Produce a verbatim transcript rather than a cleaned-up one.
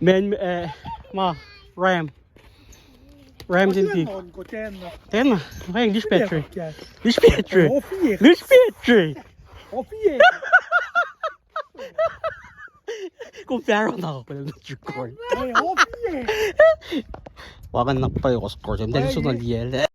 Man, eh, ma, ram. Ram sin tik. Ten na. Weng, dish battery. Dish battery. Dish battery. Kom faro na, pwacye na record. Wa kan na pa os kor, ten sun na liye.